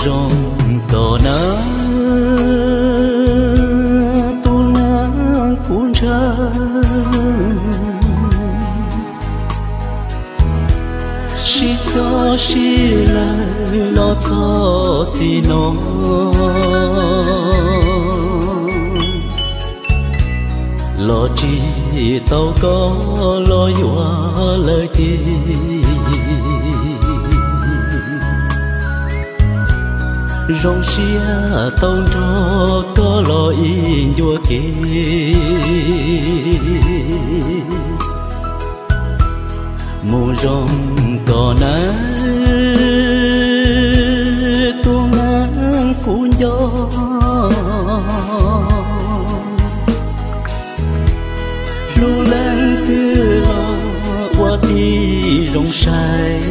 Zoo koj nawb, tus neeg kuv ntshaw, sib cog sib lawv los txog txij no. Los tsis tau koj los yuav lawm ces, zoo siab tau nrog koj los ib ncua kev. Mus zoo koj nawb, tus neeg kuv nco, hlub leej twg los ua tib zoo saib,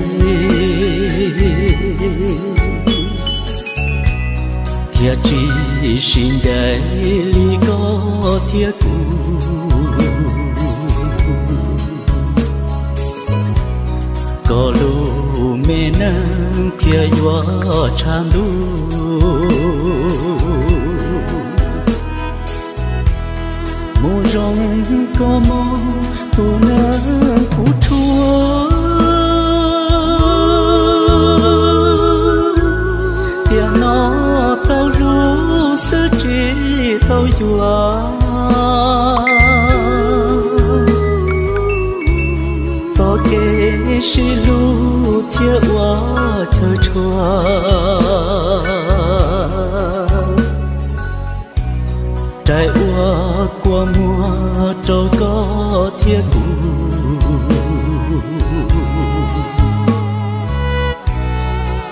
thiaj tsis sib ncaim li koj thiab kuv. Koj lub me neej thiaj yuav tshav ntuj. Mus zoo koj mog, tus neeg kuv tshuav, tiam no tau hlub xwb tsis tau yuav. Txoj kev sib hlub thiaj ua chaw tshua, rais ua kua muag rau koj thiab kuv.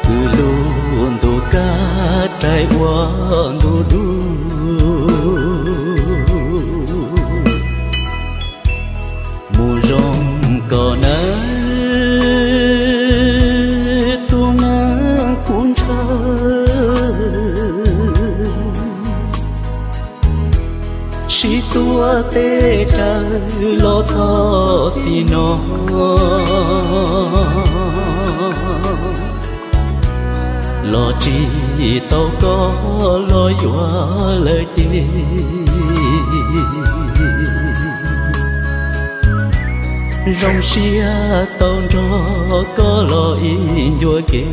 Kwv lub ntu kab rais ua ntu dub. Mus zoo koj nawb, tus neeg kuv ntshaw, sib tuav tes raws los txog txij no. Los tsis tau koj los yuav lawm ces, zoo siab tau nrog koj los ib ncua kev.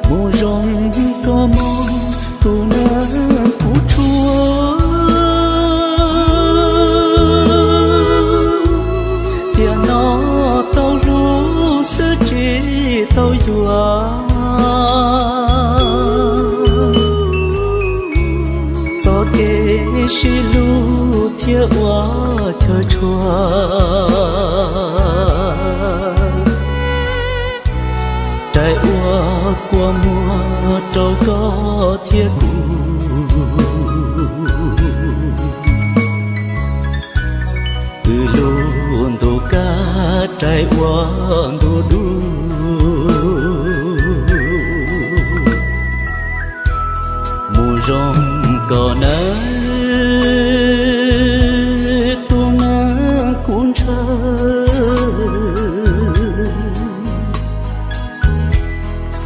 Mus zoo koj mog, tus neeg kuv tshuav, tiam no tau hlub xwb tsis tau yuav. Txoj kev sib hlub thiaj ua chaw tshua, rais ua kua muag rau koj thiab kuv. Kwv lub ntu kab rais ua ntu dub. Mus zoo koj nawb, tus neeg kuv ntshaw,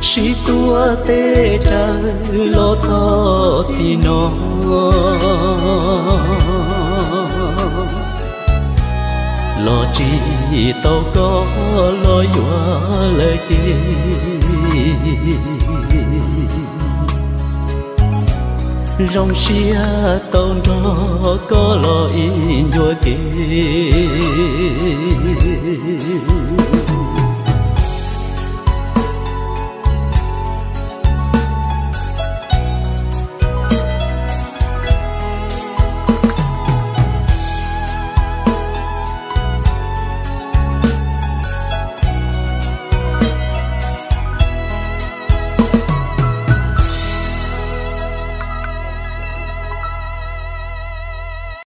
sib tuav tes raws los txog txij no. Los tsis tau koj los yuav lawm ces, zoo siab tau nrog koj los ib ncua kev.